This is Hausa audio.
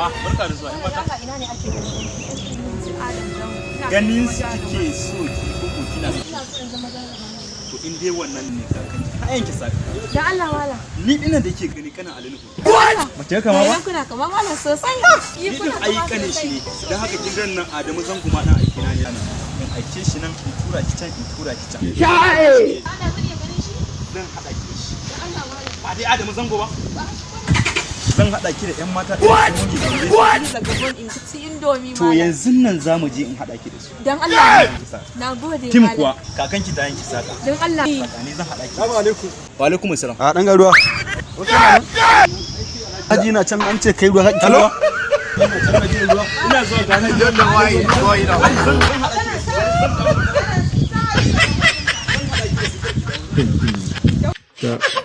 Ah, barka da zuwa, ƴan mata. Allah, ina ne ake ganin Adam Zango? Ina Ganin son su zama kike so ki koko kina jaruma. Ina so in zama jaruma. To, in dai wannan ne, kakan kayan ki saka. Dan Allah, wala. Ni dinnan da yake gani kana Alinu. Ba ki kama ba? Idan kuna kama malam sosai. Ni Yi din kuna ai kama kane shi sosai. ne. Dan haka kin gan nan, Adamu Zango ma dan aiki na ne nan. In aike shi nan, in tura ki can, in tura ki can. Ana zan iya ganin shi? Zan hada ki da shi. Dan Allah, wala. Ba dai Adamu Zango ba? Zan hada ki da ƴan mata ɗin su mun Ni daga gon in ci Indomie, To, malam. yanzu nan za mu je in hada ki da su. Dan Allah. Na gode, Tim malam. kuwa kakanki ta yanki saka. Dan Allah. Ni zan hada ki. Assalamu alaikum. Wa alaikum assalam. A dan garuwa. Haji na can an ce kai ruwa haƙi ruwa. Ina zuwa ga nan. Don't know why it's going on. Zan hada ki da su.